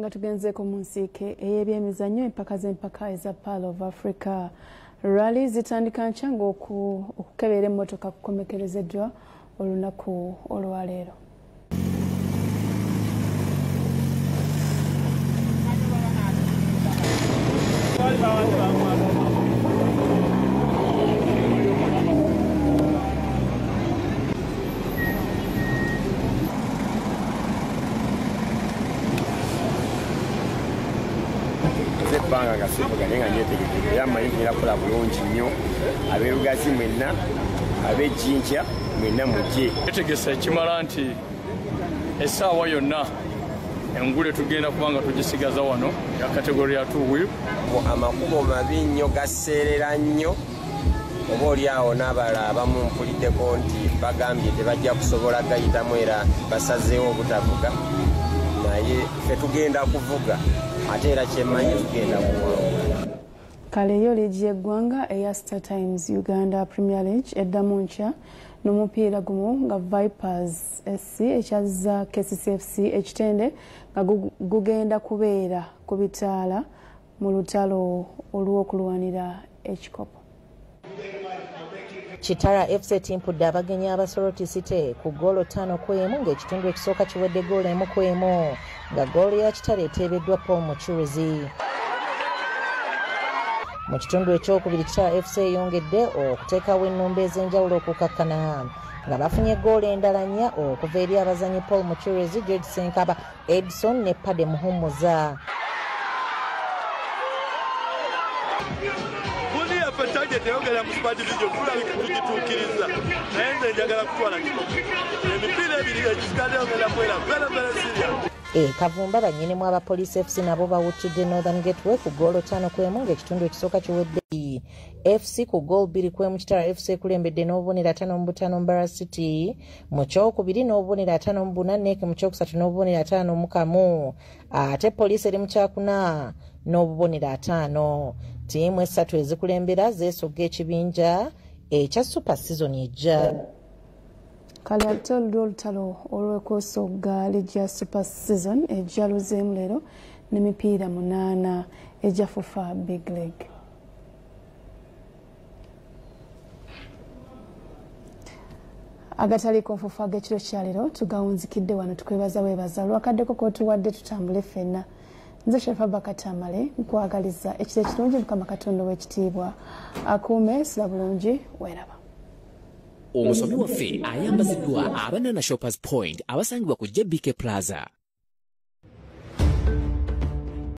Nga tugenzeeko mu nsiike ey'ebyemizannyo, empaka z'empaka eza Pearl of Africa Rally zitandika nkya, ng'okukebera emmotoka kukomekerezeddwa olunaku olwaleero. Ebbanga nga sivuga, naye nga nyetegekere era mmanyi ngenda kukola bulungi nnyo. Ab'erugazi mwenna, ab'ejjinja mwenna, mujje. Twetegese ekimala nti essaawa yonna engule tugenda kubanga tugisigaza wano ya category ya 2 wheel. Amakubo mabi nnyo, gaseerera nnyo. Oba oli awo n'abalala abamu mpuliddeko nti bagambye tebajja kusobola gayitamu, era basazeewo obutavuga, naye ffe tugenda kuvuga, ate era kyemmanyi tugenda kuwangula. Kale yo liigi y'eggwanga eya Star Times Uganda Premier League eddamu nkya n'omupiira gumu, nga Vipers SC ekyazza KCCFC ekitende, nga gugenda kubeera ku bitaala mu lutalo olw'okulwanira ekikopo. Kitara FC etimpudde abagenyi aba Soroti City ku ggoolo 5-1, ng'ekitundu ekisooka kiwedde ggoolo 1-1, nga ggoolo ya Kitara eteebeddwa Paul Mucuruzi. Mu kitundu ekyokubiri, Kitara FC eyongedde okuteekawo ennumba ez'enjawulo okukakkana nga bafunye ggoolo endala nnya okuva eri abazanyi Paul Mucuruzi, George Senkaba, Edson ne Pade Muhumuza. Gundi yaffe target eyogera mu Super Division, tulabika tugituukiriza, naye nze njagala kutwala kikopo. Emipiira ebiri egisigadde ogenda kubeera very very serious. E Kavumba, bannyinimu aba Police FC nabo bawuttudde Northern Gateway ku ggoolo 5-1, ng'ekitundu ekisooka kiwedde FC ku ggoolo 2-1. Kitara FC ekulembedde n'obubonero 55, Mbarara City mu kyokubiri n'obubonero 54, NEC mu kyokusatu n'obubonero 51, ate Poliisi eri mu kyakuna n'obubonero 50. Ttiimu esatu ezikulembera zeesogga ekibinja ekya Super Season ejja. Kale ate olulwa olutalo olw'okwesogga liigi ya Super Season ejja luzeemu leero n'emipiira munaana egya FUFA Big League. Agataliiko nfuufu ag'ekiro kya leero tugawunzikidde wano. Tukwebaza weebaza olwakaddeko k'otuwadde tutambule ffenna. Nze Shefa Bakatamale, nkwagaliza ekiro ekirungi. Mukama Katonda ow'ekitiibwa akuume. Sira bulungi, weeraba. Omusomi waffe ayambaziddwa abanana Shoppers Point abasangibwa ku JBK Plaza.